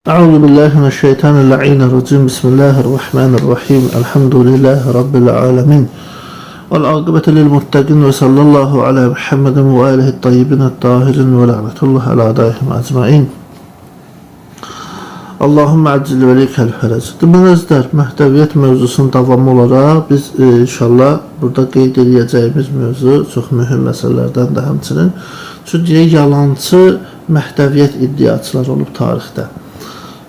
Euzu billahi mineşşeytanirracim. Bismillahirrahmanirrahim. Elhamdülillahi rabbil alamin. Vel akıbetu lil muttaqin ve sallallahu ala Muhammedin ve alihi tayyibin tahirin ve la'netullah ala daihim ecmaîn. Allahümme accil ve likel fərəc. Deməli, əzizlər, Məhdəviyyət mövzusunun davamı olaraq biz inşallah burada qeyd edəcəyimiz mövzu çox mühüm məsələlərdən də həmçinin. Çünki yalançı Məhdəviyyət iddiaçıları olub tarixdə.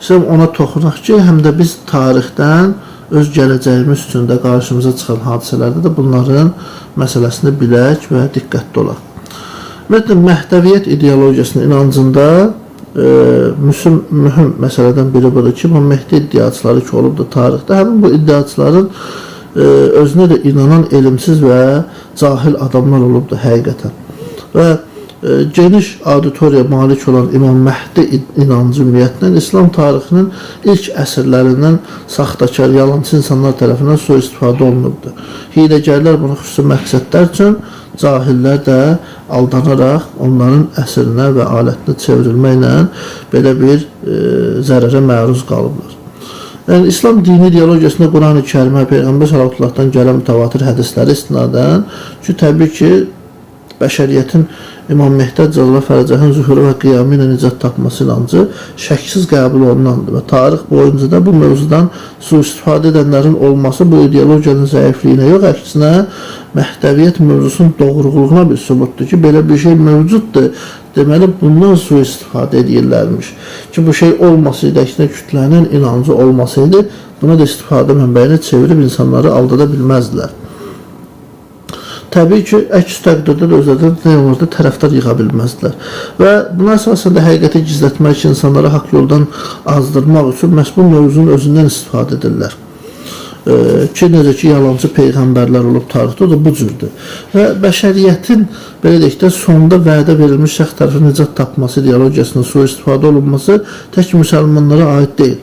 İstəyirəm ona toxunaq ki, həm də biz tarixdən öz gələcəyimiz üçün də qarşımıza çıxan hadisələrdə də bunların məsələsini bilək və diqqətli olaq. Ümumiyyətlə, Məhdəviyyət ideologiyasının inancında mühüm məsələdən biri budur ki, bu Mehdi iddiaçıları ki olubdur tarixdə, həmin bu iddiaçıların özünə də inanan elmsiz və cahil adamlar olubdur həqiqətən. Və geniş auditoriya malik olan İmam Məhdi inancı ümumiyyətlə İslam tarixinin ilk əsrlərindən saxtakar, yalançı insanlar tərəfindən sui-istifadə olunubdur. Hiləgərlər bunu xüsusi məqsədlər üçün, cahillər də aldanaraq onların əsrinə və alətinə çevrilməklə belə bir zərərə məruz qalıblar. Yəni İslam dini ideologiyasında Quran-ı Kərimə, Peyğəmbər sallallahu gələn mütəvatir hədisləri istinadən ki, təbii ki, bəşəriyyətin İmam Mehdi Əcəllə Fərəcəhin zühuru və qiyamı ilə nicat tapması inancı şəksiz qəbul olunandır və tarix boyunca da bu mövzudan sui-istifadə edənlərin olması bu ideologiyanın zəifliyinə yox, əksinə Məhdəviyyət mövzusunun doğruluğuna bir sübutdur ki, belə bir şey mövcuddur. Deməli, bundan sui-istifadə edirlərmiş. Ki, bu şey olmasaydı, əksinə kütlənin inancı olmasaydı, buna da istifadə mənbəyinə çevirib insanları aldada bilməzdilər. Təbii ki, əks təqdirdə də özləri nə olurdu, tərəfdar yığa bilməzdilər. Və buna əsasən də həqiqəti gizlətmək üçün, insanları haqq yoldan azdırmaq üçün məhz bu mövzunun özündən istifadə edirlər. Ki, necə ki, yalançı peyğəmbərlər olub tarixdə, o da bu cürdür. Və bəşəriyyətin, belə deyək də, sonda vədə verilmiş şəxs tərəfindən nicat tapması ideologiyasının sui-istifadə olunması tək müsəlmanlara aid deyil.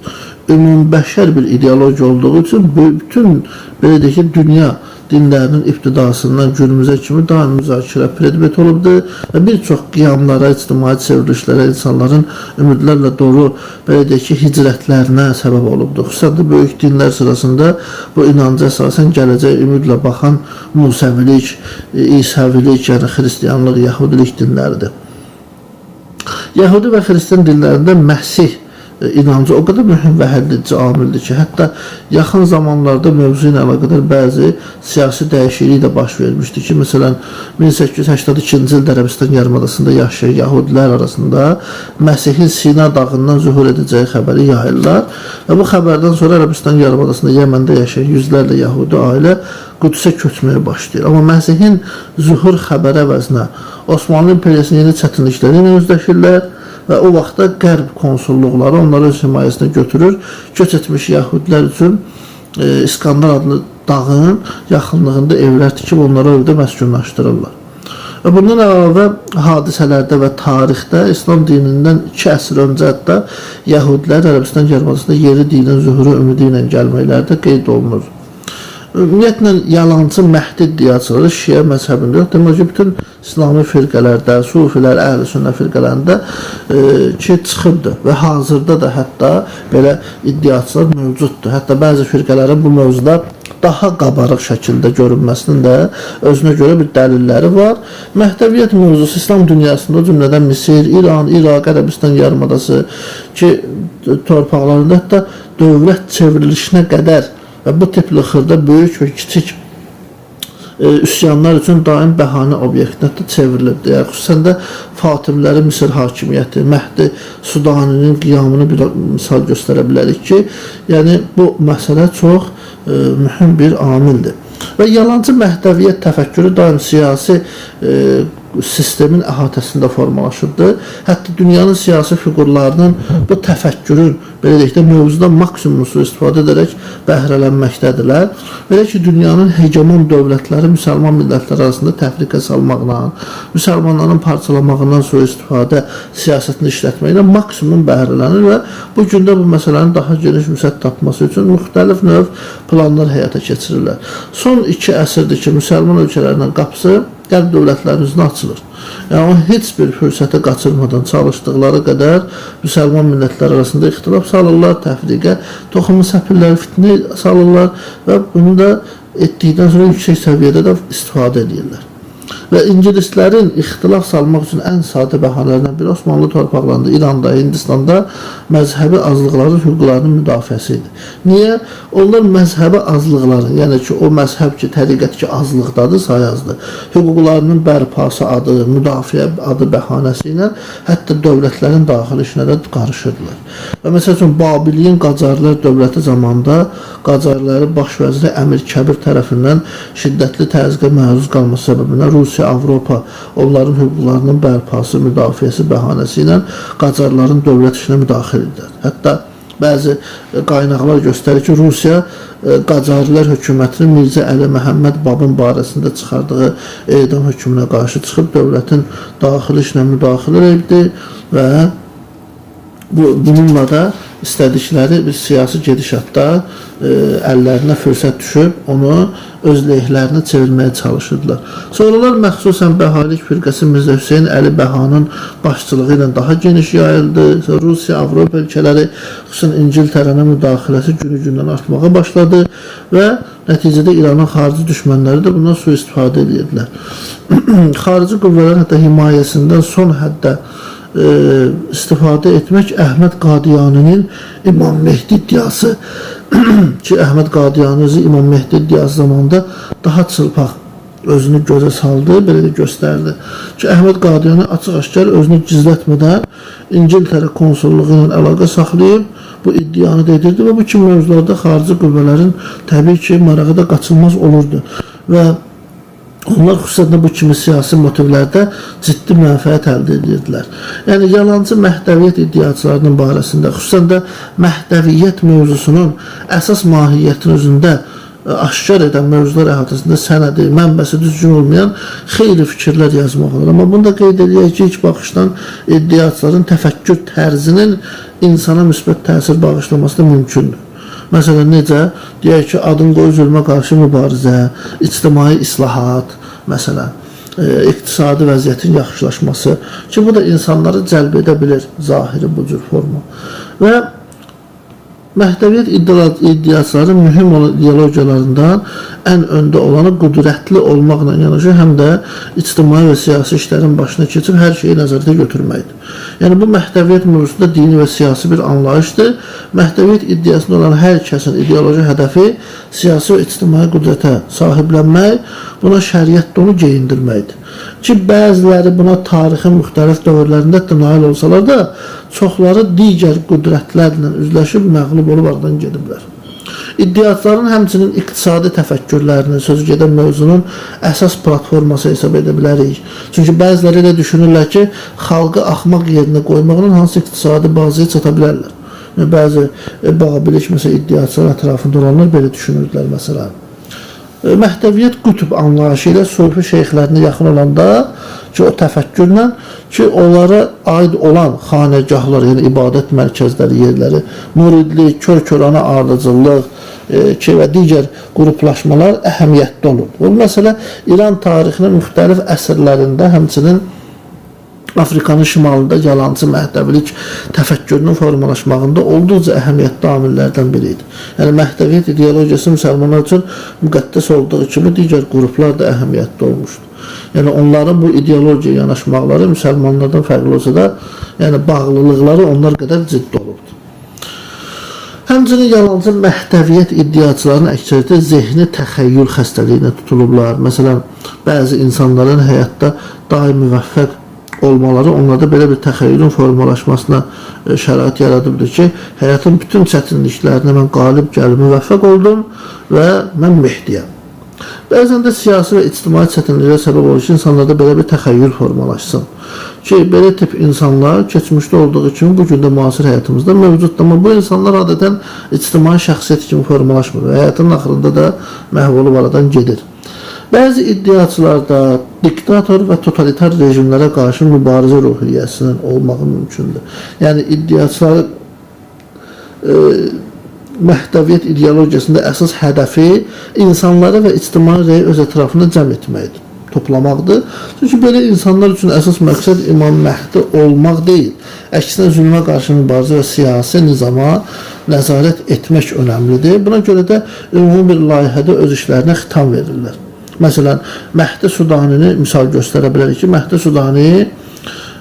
Ümumbəşər bir ideologiya olduğu üçün bütün, belə deyək ki, dünya dinlərinin ibtidasından günümüzə kimi daim müzakirə predmet olubdur və bir çox qiyamlara, ictimai çevrilişlərə, insanların ümidlərlə dolu, belə deyək ki, hicrətlərinə səbəb olubdur. Xüsusən də böyük dinlər sırasında bu inanca əsasən gələcək ümidlə baxan Musəvilik, İsəvilik, yəni xristianlıq, Yahudilik dinləridir. Yahudi və xristian dinlərində Məsih inancı o qədər mühüm və həlledici amildir ki, hətta yaxın zamanlarda mövzu ilə əlaqədar bəzi siyasi dəyişiklik də baş vermişdi ki, məsələn 1882-ci ildə Ərəbistan yarımadasında yaşayan yahudilər arasında Məsihin Sina dağından zühur edəcəyi xəbəri yayırlar və bu xəbərdən sonra Ərəbistan yarımadasında, Yəməndə yaşayan yüzlərlə yahudi ailə Qüdsə köçməyə başlayır. Amma Məsihin zühur xəbəri əvəzinə Osmanlı imperiyasının yeni çətinlikləri ilə üzləşirlər və o vaxtda Qərb konsulluqları onları öz himayəsinə götürür. Köç etmiş yahudilər üçün İskandar adlı dağın yaxınlığında evlər tikib onları evdə məskunlaşdırırlar. Və bundan əlavə hadisələrdə və tarixdə İslam dinindən 2 əsr öncə hətta yahudilər Ərəbistan yarımadasında yeri dinin zühuru ümidi ilə gəlməkləri də qeyd olunur. Ümumiyyətlə, yalançı Məhdi iddiaçıları Şiə məzhəbində yox, demək ki, bütün İslami firqələrdə, sufilər, əhl-i sünnə firqələrində ki, çıxıbdır və hazırda da hətta belə iddiaçılar mövcuddur. Hətta bəzi firqələrin bu mövzuda daha qabarıq şəkildə görünməsinin də özünə görə bir dəlilləri var. Məhdəviyyət mövzusu İslam dünyasında, o cümlədən Misir, İran, İraq, Ərəbistan yarımadası ki, torpaqlarında hətta dövlət çevrilişinə qədər və bu tipli xırda böyük və kiçik üsyanlar üçün daim bəhanə obyektinə də çevrilibdir. Yəni, xüsusən də Fatimilərin Misir hakimiyyəti, Məhdi Sudaninin qiyamını bir misal göstərə bilərik ki, yəni bu məsələ çox mühüm bir amildir. Və yalancı məhdəviyyət təfəkkürü daim siyasi sistemin əhatəsində formalaşıbdır. Hətta dünyanın siyasi fiqurlarının bu təfəkkürün, belə deyək də, mövzudan maksimum sui-istifadə edərək bəhrələnməkdədirlər. Belə ki, dünyanın hegemon dövlətləri müsəlman millətləri arasında təfriqə salmaqla, müsəlmanların parçalamağından sui-istifadə siyasətini işlətməklə maksimum bəhrələnir və bu gündə bu məsələnin daha geniş vüsət tapması üçün müxtəlif növ planlar həyata keçirirlər. Son 2 əsrdir ki, müsəlman ölkələrinin qapısı Qərb dövlətlərinin üzünə açılır. Yəni o heç bir fürsəti qaçırmadan çalışdıqları qədər müsəlman millətlər arasında ixtilaf salırlar, təfriqə toxumu səpirlər, fitnə salırlar və bunu da etdikdən sonra yüksək səviyyədə də istifadə edirlər. Və ingilislərin ixtilaf salmaq üçün ən sadə bəhanələrindən biri Osmanlı torpaqlarında, İranda, Hindistanda məzhəbi azlıqların hüquqlarının müdafiəsi idi. Niyə? Onlar məzhəbi azlıqların, yəni ki, o məzhəb ki, təriqət ki, azlıqdadır, sayı azdır, hüquqlarının bərpası adı, müdafiə adı bəhanəsi ilə hətta dövlətlərin daxili işinə də qarışırdılar. Və məsəl üçün Babiliyin Qacarlar dövləti zamanında Qacarların baş vəziri Əmir Kəbir tərəfindən şiddətli təzyiqə məruz qalması səbəbindən Rusiya, Avropa onların hüquqlarının bərpası, müdafiəsi bəhanəsi ilə Qacarların dövlət işinə müdaxilə edirlər. Hətta bəzi qaynaqlar göstərir ki, Rusiya Qacarilər hökumətinin Mirzə Əli Məhəmməd Babın barəsində çıxardığı edam hökmünə qarşı çıxıb dövlətin daxili işinə müdaxilə edibdi və bununla da istədikləri bir siyasi gedişatda əllərinə fürsət düşüb, onu öz lehlərinə çevirməyə çalışırdılar. Sonralar məxsusən Bəhailik firqəsi Mirzə Hüseyn Əli Bəhanın başçılığı ilə daha geniş yayıldı. Rusiya, Avropa ölkələri, xüsusən İngiltərənin müdaxiləsi günü-gündən artmağa başladı və nəticədə İranın xarici düşmənləri də bundan sui-istifadə edirdilər. Xarici qüvvələrin hətta himayəsindən son həddə istifadə etmək Əhməd Qadiyaninin İmam Mehdi iddiası ki, Əhməd Qadiyani özü İmam Mehdi iddiası zamanında daha çılpaq özünü gözə saldı, belə də göstərdi ki, Əhməd Qadiyani açıq-aşkar özünü gizlətmədən İngiltərə konsulluğu ilə əlaqə saxlayıb bu iddianı da edirdi və bu kimi mövzularda xarici qüvvələrin təbii ki, marağı da qaçılmaz olurdu və onlar xüsusən də bu kimi siyasi motivlərdə ciddi mənfəət əldə edirdilər. Yəni yalancı məhdəviyyət iddiaçılarının barəsində, xüsusən də məhdəviyyət mövzusunun əsas mahiyyətinin özündə aşkar edən mövzular əhatəsində sənədi, mənbəsi düzgün olmayan xeyli fikirlər yazmaq olar. Amma bunu da qeyd eləyək ki, ilk baxışdan iddiaçıların təfəkkür tərzinin insana müsbət təsir bağışlaması da mümkündür. Məsələn, necə? Deyək ki, adın qoy zülmə qarşı mübarizə, ictimai islahat, məsələn, iqtisadi vəziyyətin yaxşılaşması ki, bu da insanları cəlb edə bilir zahiri bu cür forma. Və məhdəviyyət iddiaçıların mühüm olan ideologiyalarından ən öndə olanı qüdrətli olmaqla yanaşı həm də ictimai və siyasi işlərin başına keçib hər şeyi nəzərdə götürməkdir. Yəni bu məhdəviyyət mövzusunda dini və siyasi bir anlayışdır. Məhdəviyyət iddiasında olan hər kəsin ideoloji hədəfi siyasi və ictimai qüdrətə sahiblənmək, buna şəriət donu geyindirməkdir. Ki bəziləri buna tarixin müxtəlif dövrlərində də nail olsalar da, çoxları digər qüdrətlərlə üzləşib məğlub olub aradan gediblər. İddiaçıların həmçinin iqtisadi təfəkkürlərini sözü gedən mövzunun əsas platforması hesab edə bilərik. Çünki bəziləri elə düşünürlər ki, xalqı axmaq yerinə qoymaqla hansı iqtisadi bazaya çata bilərlər. Yəni, bəzi Babilik məsələn iddiaçıların ətrafında olanlar belə düşünürdülər məsələn. Məhdəviyyət qütb anlayışı ilə sufi şeyxlərinə yaxın olanda ki, o təfəkkürlə ki, onlara aid olan xanəgahlar, yəni ibadət mərkəzləri, yerləri, müridlik, kör-körana ardıcıllıq ki, və digər qruplaşmalar əhəmiyyətli olurdu. Bu məsələ İran tarixinin müxtəlif əsrlərində, həmçinin Afrikanın şimalında yalancı məhdəvilik təfəkkürünün formalaşmağında olduqca əhəmiyyətli amillərdən biri idi. Yəni məhdəviyyət ideologiyası müsəlmanlar üçün müqəddəs olduğu kimi digər qruplar da əhəmiyyətli olmuşdu. Yəni onların bu ideologiyaya yanaşmaqları müsəlmanlardan fərqli olsa da, yəni bağlılıqları onlar qədər ciddi olubdu. Həmçinin yalancı məhdəviyyət iddiaçılarının əksəriyyəti zehni təxəyyül xəstəliyinə tutulublar. Məsələn, bəzi insanların həyatda daim müvəffəq olmaları onlarda belə bir təxəyyülün formalaşmasına şərait yaradıbdır ki, həyatın bütün çətinliklərinə mən qalib gəlib müvəffəq oldum və mən Mehdiyəm. Bəzən də siyasi və ictimai çətinliklərə səbəb olur ki, insanlarda belə bir təxəyyül formalaşsın. Ki, belə tip insanlar keçmişdə olduğu kimi bu gün də müasir həyatımızda mövcuddur. Amma bu insanlar adətən ictimai şəxsiyyət kimi formalaşmır və həyatının axırında da məhv olub aradan gedir. Bəzi iddiaçılarda diktator və totalitar rejimlərə qarşı mübarizə ruhiyyəsinin olmağı mümkündür. Yəni iddiaçıların məhdəviyyət ideologiyasında əsas hədəfi insanları və ictimai rəyi öz ətrafında cəm etməkdir, toplamaqdır. Çünki belə insanlar üçün əsas məqsəd İmam Məhdi olmaq deyil. Əksinə zülmə qarşı mübarizə və siyasi nizama nəzarət etmək önəmlidir. Buna görə də ümumi bir layihədə öz işlərinə xitam verirlər. Məsələn, Məhdi Sudanini misal göstərə bilərik ki, Məhdi Sudani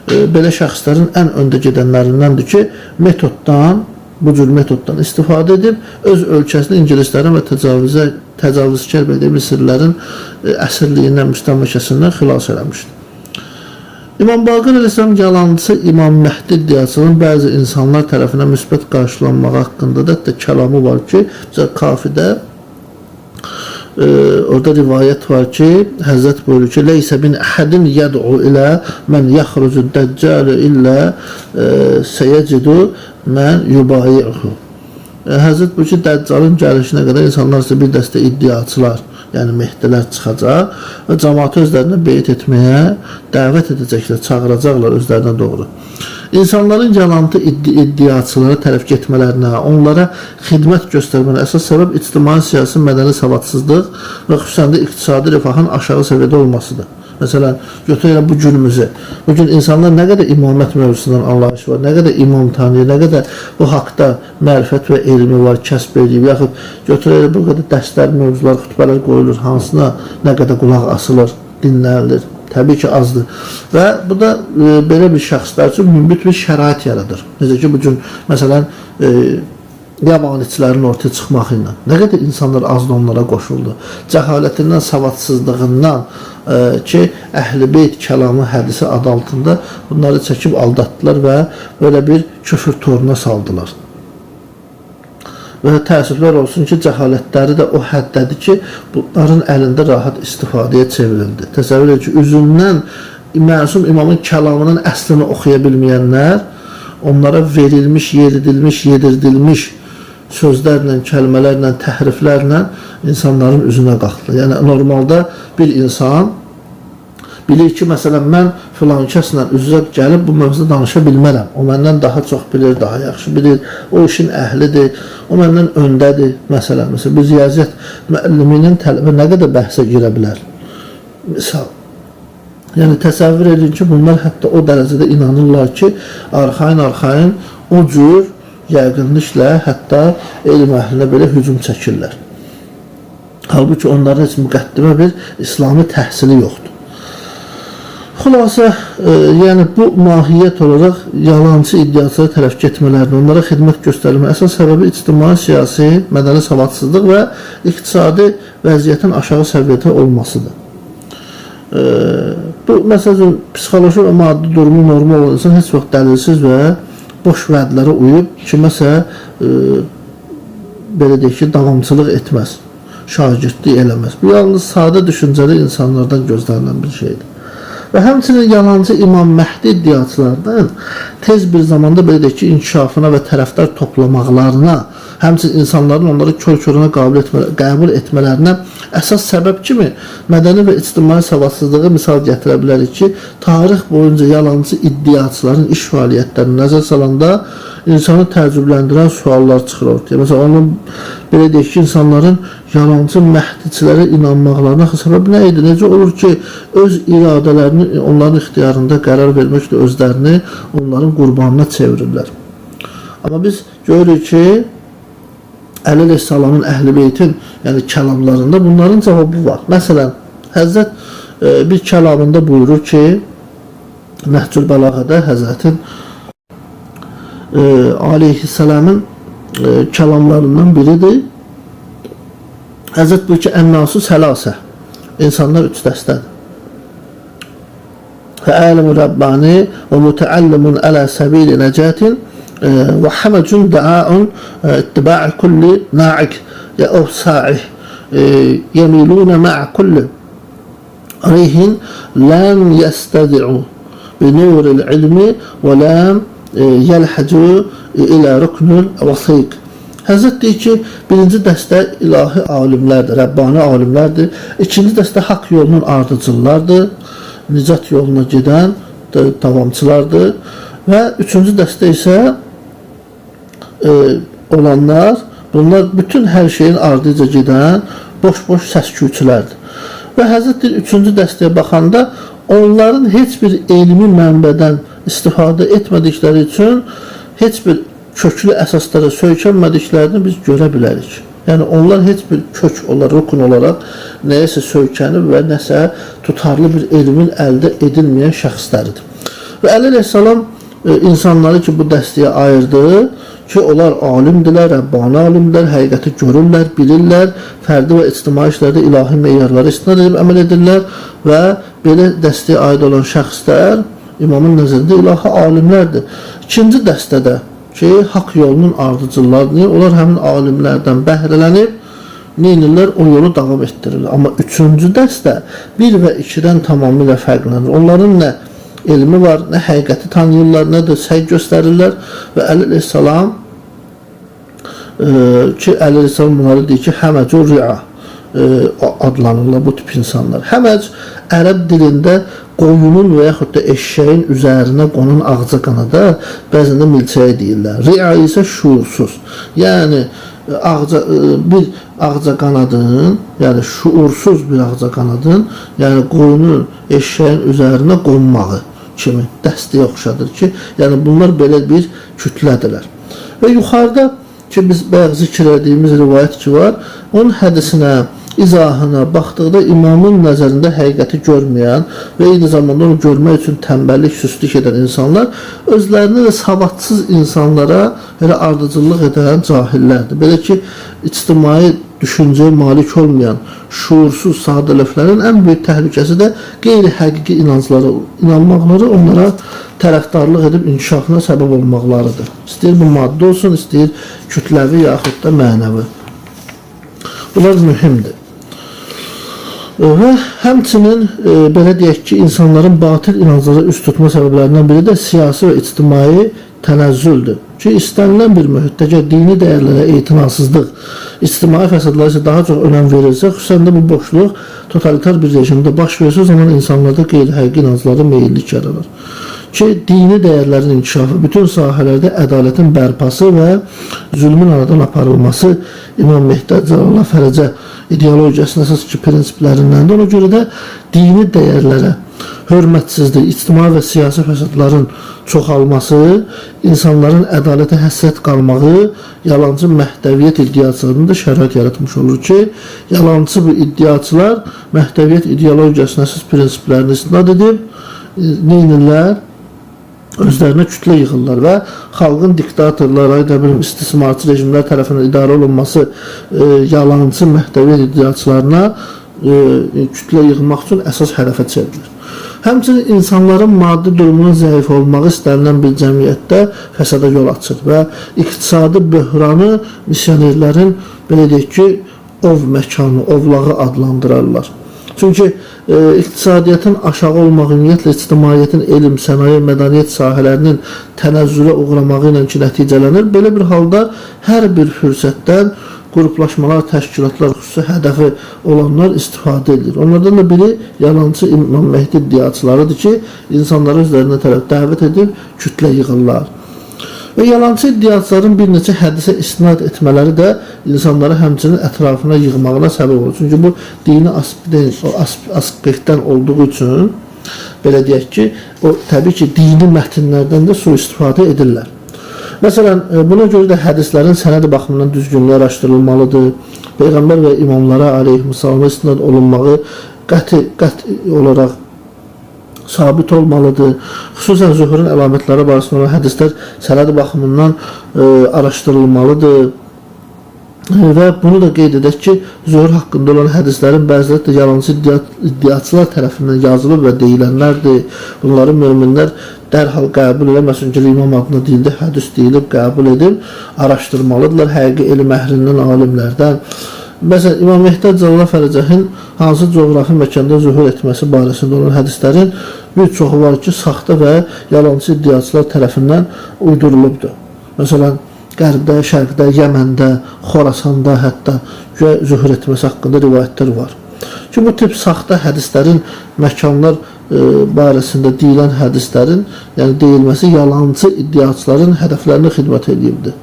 belə şəxslərin ən öndə gedənlərindəndir ki, metoddan, bu cür metoddan istifadə edib öz ölkəsini ingilislərin və təcavüzkar belə Misirlərin əsirliyindən, müstəmləkəsindən xilas eləmişdi. İmam Baqir əleyhissalam yalançı İmam Məhdi iddiasının bəzi insanlar tərəfindən müsbət qarşılanmağı haqqında da hətta kəlamı var ki, məsələn Kafidə orada rivayət var ki, Həzrət buyurur ki, Leysə min əhədin yəd'u ilə mən yaxrucu dəccəlu illə səyəcidu mən yubayi'hu. Həzrət buyurur ki, Dəccalın gəlişinə qədər insanlar isə bir dəstə iddiaçılar, yəni Mehdilər çıxacaq və cəmaatı özlərinə beyt etməyə dəvət edəcəklər, çağıracaqlar özlərinə doğru. İnsanların yalancı iddiaçılara tərəf getmələrinə, onlara xidmət göstərmələrə əsas səbəb ictimai, siyasi, mədəni savadsızlıq və xüsusən də iqtisadi rifahın aşağı səviyyədə olmasıdır. Məsələn, götür elə bu günümüzü. Bugün insanlar nə qədər imamət mövzusundan anlayışı var, nə qədər imam tanıyır, nə qədər bu haqda mərifət və elmi var, kəsb edib, yaxud götür elə bu qədər dərslər, mövzular, xütbələr qoyulur, hansına nə qədər qulaq asılır, dinlənilir. Təbii ki, azdır. Və bu da belə bir şəxslər üçün münbit bir şərait yaradır. Necə ki, bugün, məsələn, yabançilərin ortaya çıxmağı ilə nə qədər insanlar azdı onlara qoşuldu. Cəhalətindən, savadsızlığından ki, Əhl-i Beyt kəlamı, hədisi adı altında bunları çəkib aldatdılar və belə bir küfür toruna saldılar. Və təəssüflər olsun ki, cəhalətləri də o həddədir ki, bunların əlində rahat istifadəyə çevrildi. Təsəvvür edin ki, üzündən məsum imamın kəlamının əslini oxuya bilməyənlər, onlara verilmiş, yeridilmiş, yedirdilmiş sözlərlə, kəlmələrlə, təhriflərlə insanların üzünə qalxdılar. Yəni, normalda bir insan bilir ki, məsələn, mən filan kəslə üz-üzə gəlib bu mövzuda danışa bilmərəm. O məndən daha çox bilir, daha yaxşı bilir. O işin əhlidir, o məndən öndədir. Məsələn, bir riyaziyyat müəllimi ilə tələbə nə qədər bəhsə girə bilər? Misal. Yəni, təsəvvür edin ki, bunlar hətta o dərəcədə inanırlar ki, arxayın-arxayın o cür yəqinliklə hətta elm əhlinə belə hücum çəkirlər. Halbuki onların heç müqəddimə bir İslami təhsili yoxdur. Xülasə, yəni bu mahiyyət olaraq yalancı iddiaçılara tərəf getmələrini, onlara xidmət göstərilmənin əsas səbəbi ictimai, siyasi, mədəni savadsızlıq və iqtisadi vəziyyətin aşağı səviyyədə olmasıdır. Bu, məsəl üçün, psixoloji və maddi durumu normal olan insan heç vaxt dəlilsiz və boş vədlərə uyub kiməsə, belə deyək ki, davamçılıq etməz, şagirdlik eləməz. Bu, yalnız sadə düşüncəli insanlardan gözlənilən bir şeydir. Və həmçinin yalancı İmam Məhdi iddiaçılarının tez bir zamanda belə deyək ki, inkişafına və tərəfdar toplamaqlarına, həmçinin insanların onları kör-körünə qəbul etmələrinə əsas səbəb kimi mədəni və ictimai savadsızlığı misal gətirə bilərik ki, tarix boyunca yalancı iddiaçıların iş fəaliyyətlərini nəzər salanda insanı təəccübləndirən suallar çıxır ortaya. Məsələn, onun belə deyək ki, insanların yalancı məhdiçilərə inanmaqlarına səbəb nə idi? Necə olur ki, öz iradələrini onların ixtiyarında qərar verməklə özlərini onların qurbanına çevirirlər? Amma biz görürük ki, Əli əleyhissalamın, Əhl-i Beytin, yəni kəlamlarında bunların cavabı var. Məsələn, Həzrət bir kəlamında buyurur ki, Nəhcül Bəlağədə Həzrətin aleyhissalamın kəlamlarından biridir. Həzrət buyurur ki, Ən-nasu səlasə. İnsanlar üç dəstədir. Fəəlimu Rəbbani və mütəallimun ələ səbili nəcətin və həməcun dəaun ittiba'i kulli na'ik ya o sa'ih yemiluna ma'a kulli rihin ləm yəstədi'u bi nuril ilmi və ləm yəlhəcu ilə ruknul vəsiq. Həzrət deyir ki, birinci dəstə ilahi alimlərdir, Rəbbani alimlərdir. İkinci dəstə haqq yolunun ardıcıllardır, nicat yoluna gedən davamçılardır. Və üçüncü dəstə isə olanlar, bunlar bütün hər şeyin ardıca gedən boş-boş səsküyçülərdir. Və Həzrət deyir, üçüncü dəstəyə baxanda onların heç bir elmi mənbədən istifadə etmədikləri üçün heç bir köklü əsaslara söykənmədiklərini biz görə bilərik. Yəni onlar heç bir kök olaraq, rukun olaraq nəyəsə söykənib və nəsə tutarlı bir elmin əldə edilməyən şəxsləridir. Və Əli əleyhissalam insanları ki, bu dəstəyə ayırdı ki, onlar alimdirlər, Rəbbani alimdirlər, həqiqəti görürlər, bilirlər, fərdi və ictimai işlərdə ilahi meyarlara istinad edib əməl edirlər və belə dəstəyə aid olan şəxslər imamın nəzərində ilahi alimlərdir. İkinci dəstədə ki, haqq yolunun ardıcıllarıdır. Onlar həmin alimlərdən bəhrələnib, neynirlər? O yolu davam etdirirlər. Amma üçüncü dəstə 1 və 2-dən tamamilə fərqlənir. Onların nə elmi var, nə həqiqəti tanıyırlar, nə də səy göstərirlər və Əli əleyhissalam ki, Əli əleyhissalam bunları deyir ki, həməcü ria adlanırlar bu tip insanlar. Həməc ərəb dilində qoyunun və yaxud da eşşəyin üzərinə qonan ağca qanada bəzən də milçəyə deyirlər. Ria isə şuursuz. Yəni bir ağca qanadın, yəni şuursuz bir ağca qanadın, yəni qoyunun, eşşəyin üzərinə qonmağı kimi dəstəyə oxşadır ki, yəni bunlar belə bir kütlədilər. Və yuxarıda ki, biz bayaq zikr etdiyimiz rivayət ki var, onun hədisinə, izahına baxdıqda imamın nəzərində həqiqəti görməyən və eyni zamanda onu görmək üçün tənbəllik, süstlük edən insanlar özlərini də savadsız insanlara elə ardıcıllıq edən cahillərdir. Belə ki, ictimai düşüncəyə malik olmayan şuursuz sadəlövhlərin ən böyük təhlükəsi də qeyri-həqiqi inanclara inanmaqları, onlara tərəfdarlıq edib inkişafına səbəb olmaqlarıdır. İstəyir bu maddi olsun, istəyir kütləvi yaxud da mənəvi. Bunlar mühümdür. Və həmçinin belə deyək ki, insanların batil inanclara üst tutma səbəblərindən biri də siyasi və ictimai tənəzzüldür. Ki, istənilən bir mühitdə əgər dini dəyərlərə etinasızlıq, ictimai fəsadlara isə daha çox önəm verilsə, xüsusən də bu boşluq totalitar bir rejimdə baş versə, o zaman insanlarda qeyri-həqiqi inanclara meyillik yaranır. Ki, dini dəyərlərin inkişafı, bütün sahələrdə ədalətin bərpası və zülmün aradan aparılması İmam Mehdi Əcəlallah Fərəcə ideologiyasının əsas iki prinsiplərindəndir. Ona görə də dini dəyərlərə hörmətsizlik, ictimai və siyasi fəsadların çoxalması, insanların ədalətə həsrət qalmağı yalancı məhdəviyyət iddiaçılarında da şərait yaratmış olur ki, yalancı bu iddiaçılar məhdəviyyət ideologiyasının əsas prinsiplərini istinad edib, neynirlər? Özlərinə kütlə yığırlar və xalqın diktatorlara, nə bilim, istismarçı rejimlər tərəfindən idarə olunması yalancı məhdəviyyət iddiaçılarına kütlə yığmaq üçün əsas hədəfə çevrilir. Həmçinin insanların maddi durumunun zəif olmağı istənilən bir cəmiyyətdə fəsada yol açır və iqtisadi böhranı missionerlərin, belə deyək ki, ov məkanı, ovlağı adlandırarlar. Çünki iqtisadiyyatın aşağı olmağı, ümumiyyətlə ictimaiyyətin elm, sənaye, mədəniyyət sahələrinin tənəzzülə uğramağı ilə ki nəticələnir. Belə bir halda hər bir fürsətdən qruplaşmalar, təşkilatlar, xüsusi hədəfi olanlar istifadə edir. Onlardan da biri yalancı İmam Mehdi iddiaçılarıdır ki, insanları özlərinə tərəf dəvət edib kütlə yığırlar. Və yalancı iddiaçıların bir neçə hədisə istinad etmələri də insanları həmçinin ətrafına yığmağına səbəb olur. Çünki bu dini aspektdən olduğu üçün belə deyək ki, o təbii ki, dini mətnlərdən də sui-istifadə edirlər. Məsələn, buna görə də hədislərin sənəd baxımından düzgünlüyü araşdırılmalıdır. Peyğəmbər və imamlara aleyhissalama istinad olunmağı qəti olaraq sabit olmalıdır. Xüsusən zühurun əlamətləri barəsində olan hədislər sənəd baxımından araşdırılmalıdır. Və bunu da qeyd edək ki, zühur haqqında olan hədislərin bəziləri də yalancı iddiaçılar tərəfindən yazılıb və deyilənlərdir. Bunları möminlər dərhal qəbul eləməsin ki, imam adına deyildi, hədis deyilib, qəbul edib, araşdırmalıdırlar həqiqi elm əhlindən, alimlərdən. Məsələn, İmam Mehdi Əcəlallah Fərəcəhin hansı coğrafi məkanda zühur etməsi barəsində olan hədislərin bir çoxu var ki, saxta və yalancı iddiaçılar tərəfindən uydurulubdur. Məsələn, Qərbdə, Şərqdə, Yəməndə, Xorasanda hətta güya zühur etməsi haqqında rivayətlər var. Ki, bu tip saxta hədislərin məkanlar barəsində deyilən hədislərin, yəni deyilməsi yalançı iddiaçıların hədəflərinə xidmət edibdir.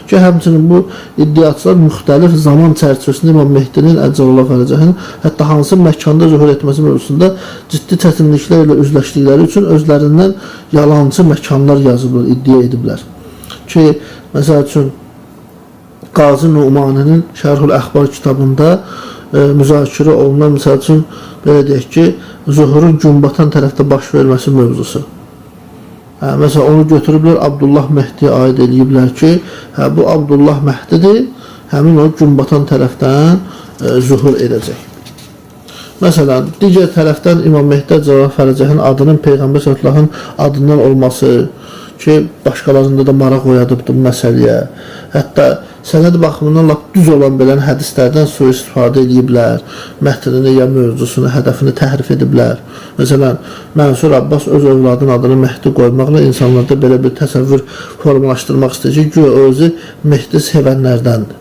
Ki, həmçinin bu iddiaçılar müxtəlif zaman çərçivəsində İmam Mehdinin Əcəlallah Fərəcəhin hətta hansı məkanda zühur etməsi mövzusunda ciddi çətinliklər ilə üzləşdikləri üçün özlərindən yalançı məkanlar yazıblar, iddia ediblər. Ki, məsəl üçün Qazi Numaninin Şərhül Əxbar kitabında müzakirə olunan, məsəl üçün, belə deyək ki, zuhurun günbatan tərəfdə baş verməsi mövzusu. Məsələn, onu götürüblər, Abdullah Məhdiyə aid eləyiblər ki, bu Abdullah Məhdidir, həmin o günbatan tərəfdən zuhur edəcək. Məsələn, digər tərəfdən İmam Mehdi Əcəlallah Fərəcəhin adının Peyğəmbər sallallahu adından olması ki, başqalarında da maraq oyadıbdır bu məsələyə. Hətta sənəd baxımından lap düz olan belə hədislərdən sui-istifadə ediblər, mətnini ya mövzusunu, hədəfini təhrif ediblər. Məsələn, Mənsur Abbas öz övladının adını Mehdi qoymaqla insanlarda belə bir təsəvvür formalaşdırmaq istəyir ki, güya özü Mehdi sevənlərdəndir.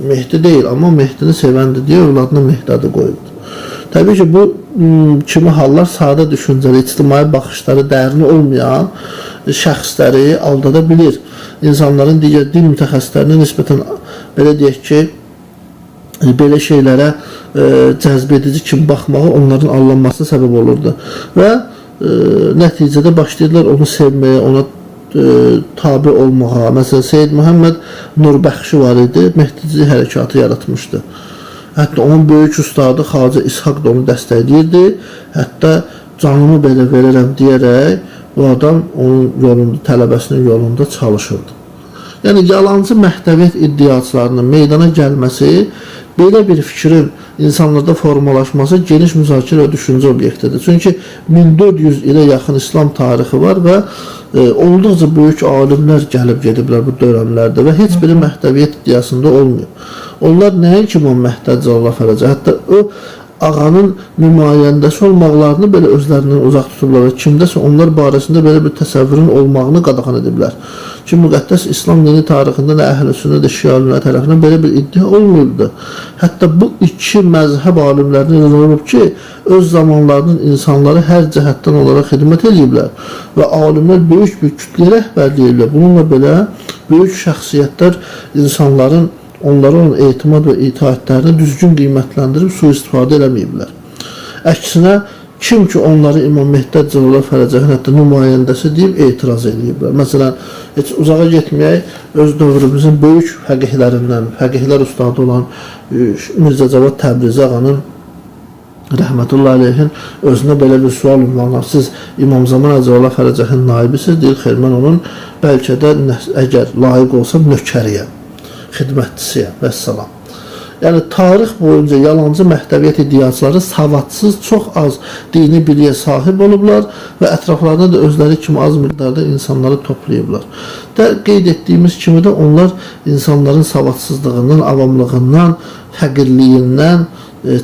Mehdi deyil, amma Mehdini sevəndir deyə övladına Mehdi adı qoyubdur. Təbii ki, bu kimi hallar sadə düşüncəli, ictimai baxışları dərin olmayan şəxsləri aldada bilir. İnsanların digər din mütəxəssislərinə nisbətən belə deyək ki, belə şeylərə cəzb edici kimi baxmağı onların aldanmasına səbəb olurdu. Və nəticədə başlayırlar onu sevməyə, ona tabi olmağa. Məsələn, Seyid Məhəmməd Nurbəxşi var idi, Mehdici hərəkatı yaratmışdı. Hətta onun böyük ustadı Xacə İshaq da onu dəstəkləyirdi. Hətta canımı belə verərəm deyərək bu adam onun yolunda, tələbəsinin yolunda çalışırdı. Yəni yalancı məhdəviyyət iddiaçılarının meydana gəlməsi, belə bir fikrin insanlarda formalaşması geniş müzakirə və düşüncə obyektidir. Çünki 1400 ilə yaxın İslam tarixi var və olduqca böyük alimlər gəlib gediblər bu dövrlərdə və heç biri məhdəviyyət iddiasında olmuyor. Onlar nəinki İmam Mehdi Əcəlallah Fərəcə, hətta o ağanın nümayəndəsi olmaqlarını belə özlərindən uzaq tutublar və kimdəsə onlar barəsində belə bir təsəvvürün olmağını qadağan ediblər. Ki, müqəddəs İslam dini tarixində nə əhl-i sünnət, nə şia alimləri tərəfindən belə bir iddia olmayıbdır. Hətta bu iki məzhəb alimlərinin olub ki, öz zamanlarının insanları hər cəhətdən onlara xidmət eləyiblər və alimlər böyük bir kütləyə rəhbərlik eləyiblər. Bununla belə böyük şəxsiyyətlər insanların onlara olan etimad və itaətlərini düzgün qiymətləndirib sui-istifadə eləməyiblər. Əksinə, kim ki onları İmam Mehdi Əcəlallah Fərəcəhin hətta nümayəndəsi deyib etiraz eləyiblər. Məsələn, heç uzağa getməyək, öz dövrümüzün böyük fəqihlərindən, fəqihlər ustadı olan Mirzə Cavad Təbrizi ağanın rəhmətullahi əleyhin özünə belə bir sual ünvanlar. Siz İmam Zaman Əcəlallah Fərəcəhin naibisiz, deyir, xeyr, mən onun bəlkə də əgər layiq olsam nökəriyəm, xidmətçisiyəm, vəssalam. Yəni tarix boyunca yalancı məhdəviyyət iddiaçıları savadsız, çox az dini biliyə sahib olublar və ətraflarında da özləri kimi az miqdarda insanları toplayıblar. Də qeyd etdiyimiz kimi də onlar insanların savadsızlığından, avamlığından, fəqirliyindən,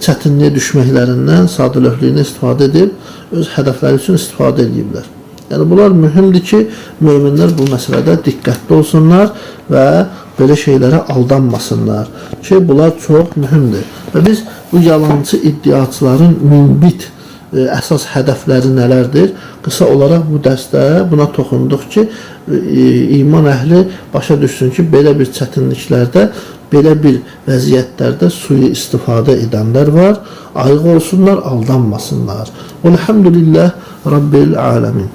çətinliyə düşməklərindən, sadəlövhlüyünə istifadə edib öz hədəfləri üçün istifadə ediblər. Yəni bunlar mühümdür ki, möminlər bu məsələdə diqqətli olsunlar və belə şeylərə aldanmasınlar. Ki, bunlar çox mühümdür. Və biz bu yalancı iddiaçıların münbit əsas hədəfləri nələrdir? Qısa olaraq bu dərsdə buna toxunduq ki, iman əhli başa düşsün ki, belə bir çətinliklərdə, belə bir vəziyyətlərdə sui istifadə edənlər var. Ayıq olsunlar, aldanmasınlar. Velhamdülillah Rabbil aləmin.